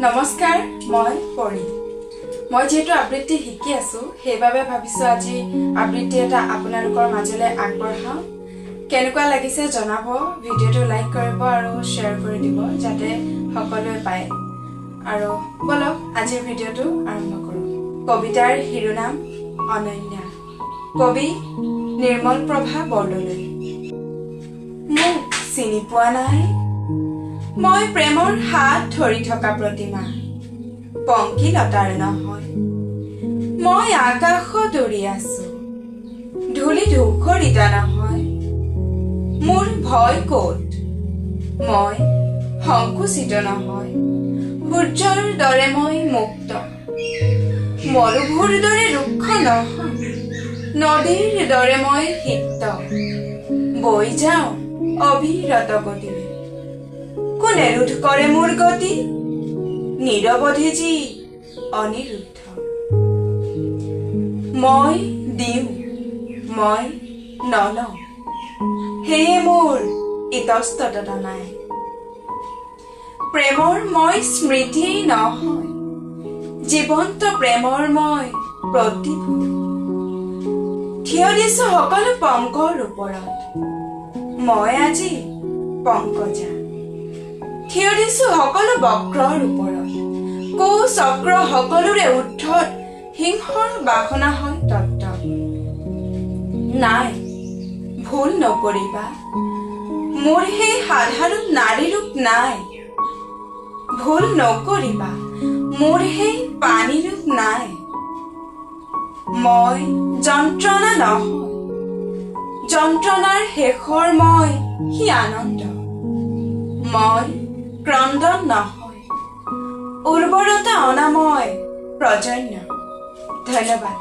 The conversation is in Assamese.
নমস্কাৰ, মই পৰী। মই যিহেতু আবৃত্তি শিকি আছোঁ, সেইবাবে ভাবিছোঁ আজি আবৃত্তি এটা আপোনালোকৰ মাজলৈ আগবঢ়াওঁ। কেনেকুৱা লাগিছে জনাব, ভিডিঅ'টো লাইক কৰিব আৰু শ্বেয়াৰ কৰি দিব যাতে সকলোৱে পায়। আৰু ব'লক, আজিৰ ভিডিঅ'টো আৰম্ভ কৰোঁ। কবিতাৰ শিৰোনাম অনন্যা, কবি নিৰ্মল প্ৰভা বৰদলৈ। মোক চিনি পোৱা নাই? মই প্ৰেমৰ হাত ধৰি থকা প্ৰতিমা, পংকিলতাৰ নহয়। মই আকাশত উৰি আছো, ধূলি ধূসৰিতা নহয়। মোৰ ভয় ক'ত? মই সংকুচিত নহয়। সূৰ্যৰ দৰে মই মুক্ত, মৰুভূৰ দৰে ৰুক্ষ নহয়। নদীৰ দৰে মই সিক্ত, বৈ যাওঁ অবিৰত গতিৰে। কোনে ৰোধ কৰে মোৰ গতি? নিৰৱধি যি অনিৰুদ্ধ। মই দিওঁ, মই নলওঁ, সেয়ে মোৰ ইতস্তততা নাই। প্ৰেমৰ মই স্মৃতি নহয়, জীৱন্ত প্ৰেমৰ মই প্ৰতিভূ। থিয় দিছো সকলো পংকৰ ওপৰত, মই আজি পংকজা। থিয় দিছো সকলো বক্ৰৰ ওপৰত, কৌ চক্ৰ সকলোৰে ঊৰ্ধত। সিংহৰ বাসনা হয় তত্ত্ব। নাই, ভুল নকৰিবা, মোৰ সেই সাধাৰণ নাৰীৰূপ নাই। ভুল নকৰিবা, মোৰ সেই পানীৰূপ নাই। মই যন্ত্ৰণা নহয়, যন্ত্ৰণাৰ শেষৰ মই সি আনন্দ। মই ক্ৰন্দন নহয়, উৰ্বৰতা অনাময় প্ৰজন্য। ধন্যবাদ।